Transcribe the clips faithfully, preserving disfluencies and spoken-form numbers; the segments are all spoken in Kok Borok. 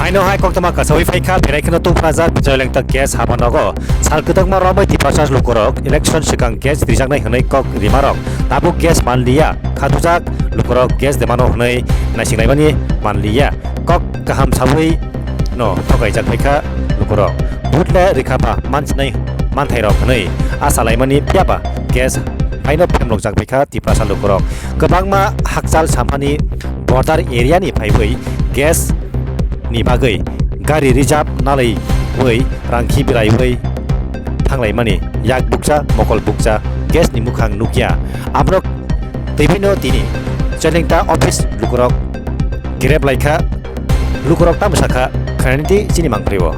Haino hai koktwma kasawi phaikha, pherai kheno tungphajak Joylengta gas haba nogo. Sal kwdwkma romwi Tiprasa lukurok election swkang gas rijaknai hwnwi kok rimarok tabuk gas manliya, khatujak lukurok gas demano hwnwi naisinglaimani manliya. Kok kaham sawi no thokaijak phaikha lukurok. Vote le rikha ba mansinai manthairok hwnwi asa laimani phiyaba gas haino phemlokjak phaikha Tiprasa lukurok. Kwbangma hakchal samani border area ni phaiwi gas ni bagwi gari reserve nalaiwi rangkhi biraiwi thanglaimani yak bukcha mokol bukcha gas ni mukhang nukya. Aborok twiphino tini Joylengta office lukurok grep laikha, lukurok tamo sakha khanani twi chini mangprio.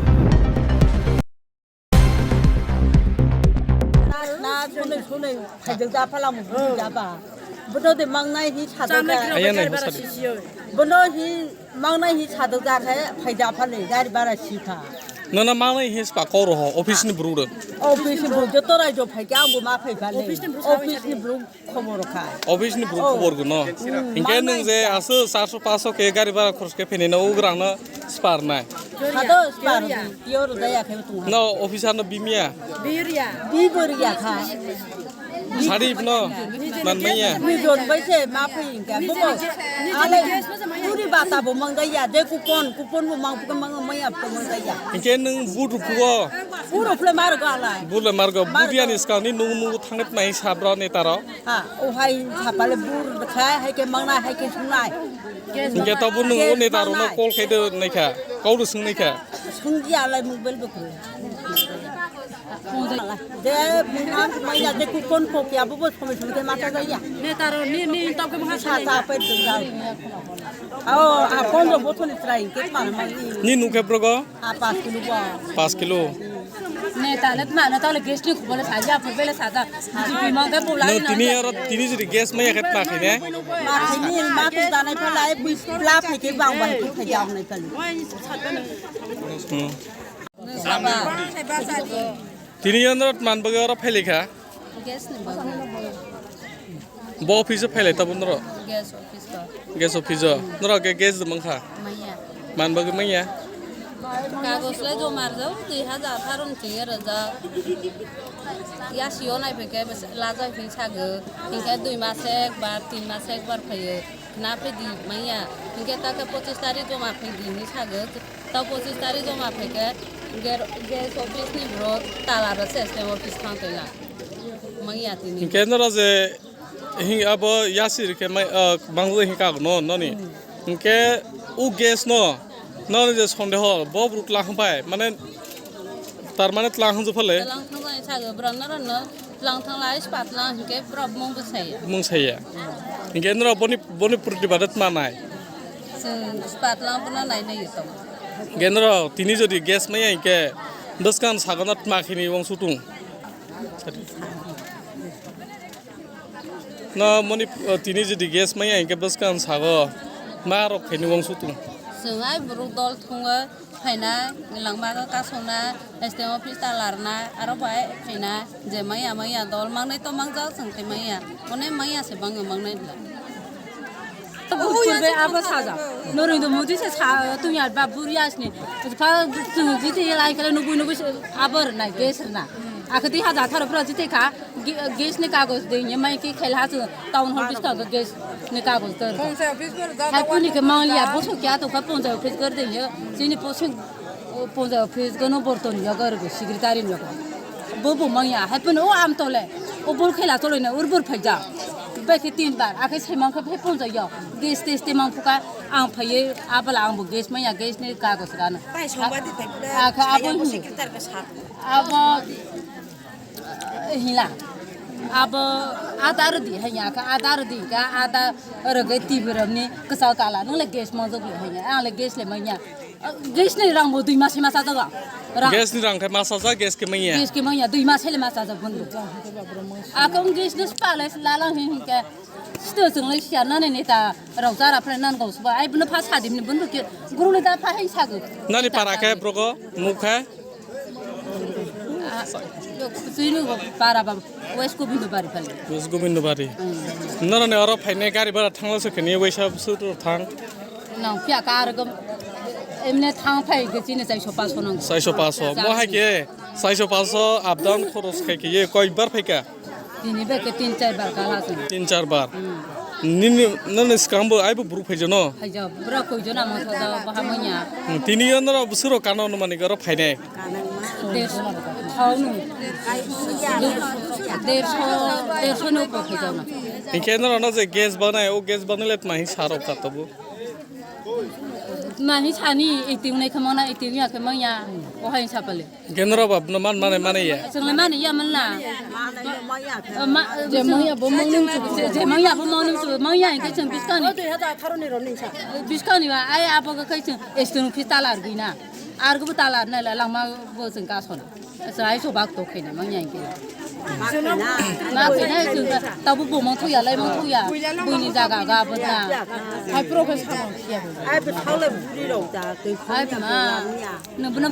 Na sunai sunai phaijak ja phala mu buji ja ba. Bono de mangnai hi sadok ja. Ayan nai hosari. Bono hi mangnai hi sadok ja khe phaija phale gari bara sikha. Nono mangnai hi spa koro ho office ni bru de. Office ni bru joto rai jo phai kya ambo ma phai phale. Office ni bru khobor kha. Office ni bru khobor gno. Hinkhe nwng je asu charso paso khe gari bara khorch khe phene no ugrang no spar nai. Hado spar. Tiyor daya khe tu. No officer no bimia. Biyor ya. Biyor ya kha. Sari no man maya. Ni jon bai se ma phai hinkhe. Bubo. Ale puri bata bo mang daya de kupon kupon bo mang mang maya bo mang daya. Hinkhe nwng buru phugo. Buru phle mar go ala. Buru le mar go. Buru ani skang ni nung nung thangnai nai sabra netaro. Ha, o hai sapale bur khai, hai ke mangnai, hai ke sungnai. Hinkhe to bo nwng o neta rokno call khai de nai kha, kau rw swng nai kha. Sungji alai mobile bo kru. De mungha maya de kupon pokya bo bo somoi somoi ke mata jaya. Neta ro ni ni tok ke mungha sa sa pe dun jai. Ao a pondro bothor ni try ke pan ma ni. Ni nung khe brogo? Ah, pas kilo ba. Pas kilo. Ne, tale tma, na tale gas ni khubole saja, phubele saja. Jipi mangke pula. No, tini aro, tini jodi gas maya khe tma khaine? Ma khaini, ma tu danai phalai, bui pla phaike bang bang tu phai jam nai kali. Hmm. Tini andro man bagi aro phai lekha. Gas ni bagwi. Bo office o phailai tabuk norok? Gas office o. Gas office o. Norok khe gas rwmang kha? Manya. Man bagwi manya? Kagoj le joma rwjak, dui hajar atharo ni chwngwi rwjak. Yasi o nai phaikhe lajai phi sagwi. Hinkhe dui mas ekbar, tin mas ekbar phaio. Na phaidi manya. Hinkhe ta khe pochis tarik joma phaidi hinwi sagwi. Ta pochis tarik joma phaikhe gas office ni borok tala rw se S D M office thang twi la. Manya tini. Hinkhe norok je Hing abo yasi rikhe mai, ah, mangwi hingka no noni. Hmm. Hingke u gas no noni je sondeho bo bru tlang hwngpai mane tar mane tlang hwnjak phale. Tlang thang jani sago bro no no tlang thang lai spa tlang hingke bro mung bwsaya. Mung saya. Hingke noro boni boni purti badet manai. Sing spa tlang bono nai nai to. Gendro tini jodi gas maya hingke bwskan sago no tma khini wng sutung. No moni, uh, tini jodi gas maya hingke bwskang sago ma rok khaini wng sutung. Chwng ai borok dol thwngwi phaina langma kasongna S D M office ta larna aro bai phaina je maya maya dol mangnai to mangjak chwng khe maya one maya se bangwi mangnai bwla. Purbe abo saja. Narendra Modi se sa, tumi ar ba buri asni. Pha chwng jiti lai kala nugui nugui se abo rwnai, gas rwna. Akhe twi haja tharo phra jiti kha, ge-, gas ni kagoj de ye mai ki khel ha chwng town hall biskang gas ni kagoj de. Hai puni ke manglia boso kya to kha ponjai office gor de ye. Chini posing O ponjai office gono borton yago rwgo secretary ni yago. Bo bo mangya hai phano o am tole o bol khela tole na urbur phaija. Bai khe tin bar akhe sai mang khe phai ponjai yo. Gas tes te mang phuka ang phaiye abala ang bo gas manya gas ni kagos rano. Bai songba di phai pura. Akhe abo secretary ka sa. Abo Hila. Abo ada rwdi hanya ka ada rwdi ka ada rwgwi T V romni kwchao tala nwngle gas manjak le hanya ang le gas le manya. Gas ni rang bo dui mas ma sajak. Rang. Gas ni rang khe ma sajak gas khe manya. Gas khe manya dui mas le ma sajak bun. Akong gas ni spale lalang hin hin ke. Sto chwng le siya nani neta rok jara phre nan gos ba ai bun pha sadim ni bun ke guru le da pha hai sago. Nani para khe brogo mukha. Chini para ba West Gobindobari pali. West Gobindobari. Hmm. Noroni oro phainai gari bara thangla se khini waisa sutur thang. Nang pia kar gom Emne thang phai ke chini chaiso paso nang. Chaiso paso. Mo hai ke chaiso paso up down khoros khai ke ye koi bar phai ka? Tini bai ke tin char bar kala se. Tin char bar. Hmm. Nini, nini skang bo ai bo buru phai jono? Phai jo, bura koi jona mo thoda baha manya. Hmm, tini yo noro busuro kano no mani goro phai nai. Derso, thau nu. Derso, derso no ko phai jona. Inke noro no je gas banai, o gas banai let mahi saro ka tobu. Mahi sani, eting nai khamana, eting ya khamaya, o hai sapale. Genro bab no man mane mane ya. Chwng le mani ya man la. O ma, je mangya bo mangni je, je mangya bo mangni chu, mangya ke chwng biskani. Dui hajar atharo ni roni sa. Biskani ba ai abo ke kai chwng estung phi talar gina. Ar go talar na la langma bo chwng ka sona. Sa ai so bak to khena mangya ke. Ma khena chwng ta bu bo mang thuya lai mang thuya. Buini jaga ga bo na. Hai pro ke sa. Ai bo thau le buri rok ta. Ai ma. No bo